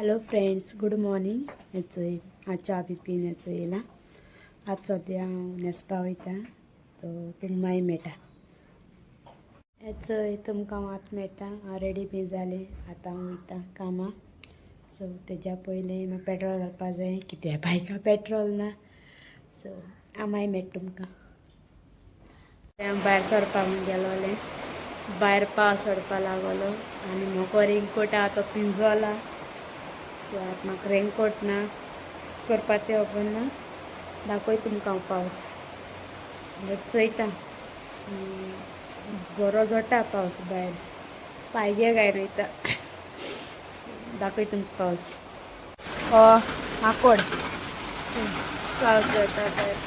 Hello friends, good morning. हेचोय हांव च्या बी पीन हेचो येयला. आतां सद्या हांव न्हेसपा वयता, तो तुमकां मागीर मेळटा. हेचोय तुमकां हांव आतां मेळटा. हांव रेडी बी जालें, आतां हांव वयता कामाक. सो तेज्या पयलीं म्हाका पेट्रोल घालपा जाय, कित्याक बायका पेट्रोल ना. सो हांव मागीर मेळटा तुमकां. हांव भायर सरपाक गेलोलें, भायर पावस पडपा लागलो आनी म्हाका रेनकोट आहा तो पिंजोला. सो आतां म्हाका रेनकोट ना, करपा तें खबर ना. दाखय तुमकां हांव पावस चोयता. बरो जोडटा पावस भायर, पांय गायन वयता. दाखय तुमकां पावस. हो आकोड पावस जोडटा भायर.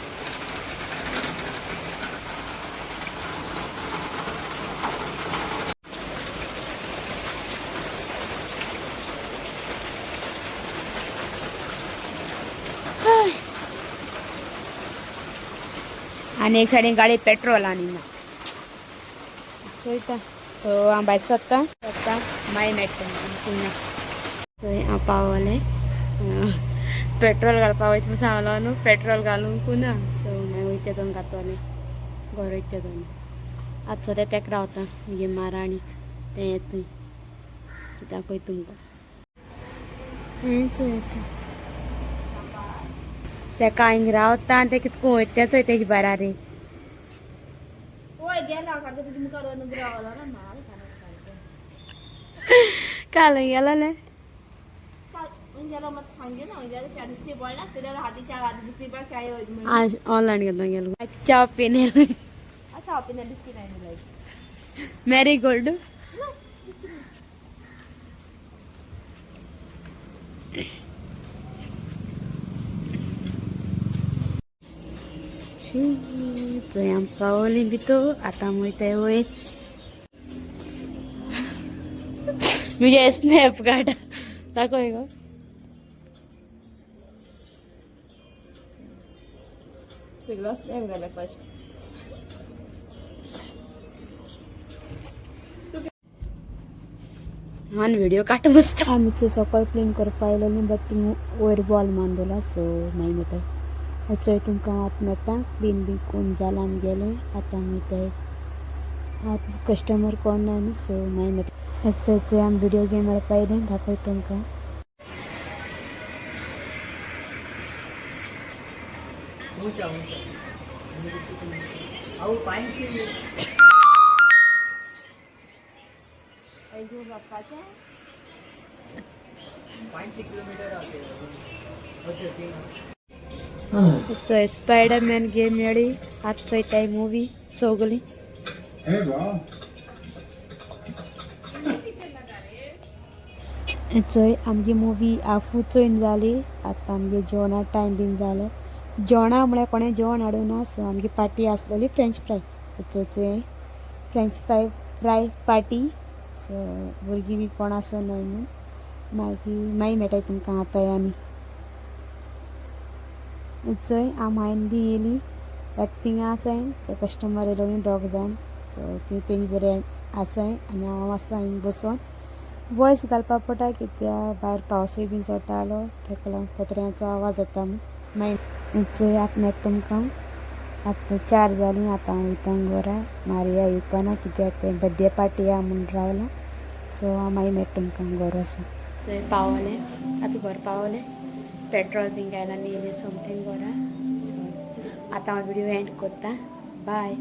आनी एक सायडीन गाडी पेट्रोल आनी ना. चोयता. सो हांव भायर सोदता सोदता, मागीर मेळटा तुमकां. चोय हांव पावलें. पेट्रोल घालपा वयता म्हूण सांगलो न्हू, पेट्रोल घालूंक ना. सो मागीर वयता दोन घातोलें घर वयता दोन. आतां सद्या तेका रावता मुगे माराणी तें येत. सो दाखय तुमकां. हें चोय, तेका हिंग रावता आनी तें कितको वयता तें चोय तेजे बारारी. काल गेलोलें. ऑनलायन घेतलो गेलो च्या पिने मॅरी गोल्ड. चोय आमी पावली भितर, आतां वयताय वयर. मुगे स्नॅप काड, दाखय गो. सगळं स्नॅप घाला फर्स्ट. हांवें व्हिडिओ काट मस्त. आमचो सकयल क्लीन करपा आयलो न्ही, बट थिंग वयर बॉल मारून. सो मागीर मेळटा. चोय तुमकां आतां मेळटा. क्लीन बी कोण जालां आमगेलें, आतां वयताय. आतां कस्टमर कोण ना न्हू, सो मागीर मेळटा. चोय चोय, आमी व्हिडिओ गेम खेळपा येयलें, दाखय तुमकां. ऊंचा ऊंचा अहो पांचशे. बाप्पाच्या 500 किलोमीटर आते अच्छा तीन. चोय स्पायडरमॅन गेम मेळ्ळी. आतां चोयताय मुवी सगळी. Hey, wow. चोय आमगे मुवी हाफू चोयन जाली. आतां आमगे जेवणा टायम बीन जालो. जेवणा म्हळ्यार कोणें जेवण हाडूं ना. सो आमगे पार्टी आसलेली फ्रेंच फ्राय. चोय चोय, French fry fry party. So भुरगीं बी कोण आसो न्हय म्हूण. मागीर मागीर मेळटाय तुमकां आतां. आनी चोय हांव मायन बी येयली, एक थिंगा आसाय. सो कस्टमर येयलो न्ही दोग जाण, सो ती तेंचे बरें आसाय आनी हांव आसा हिंग बसोन. वॉयस घालपा पडटा कित्याक भायर पावसूय बीन चडटालो, तेका लागून पत्र्यांचो आवाज येता म्हूण. मागीर चोय आतां मेळटा तुमकां. आतां 4 जालीं, आतां हांव वयता घरा. मारिया येवपाना कित्याक तें बड्डे पार्टी आहा म्हूण रावलां. सो हांव मागीर मेळटा तुमकां घर वचोन. चोय पावलें, आतां घर पावलें. पेट्रोल बीन घायला आनी येयलें सोमतें घरा. सो आतां हांव व्हिडियो एंड करता. बाय.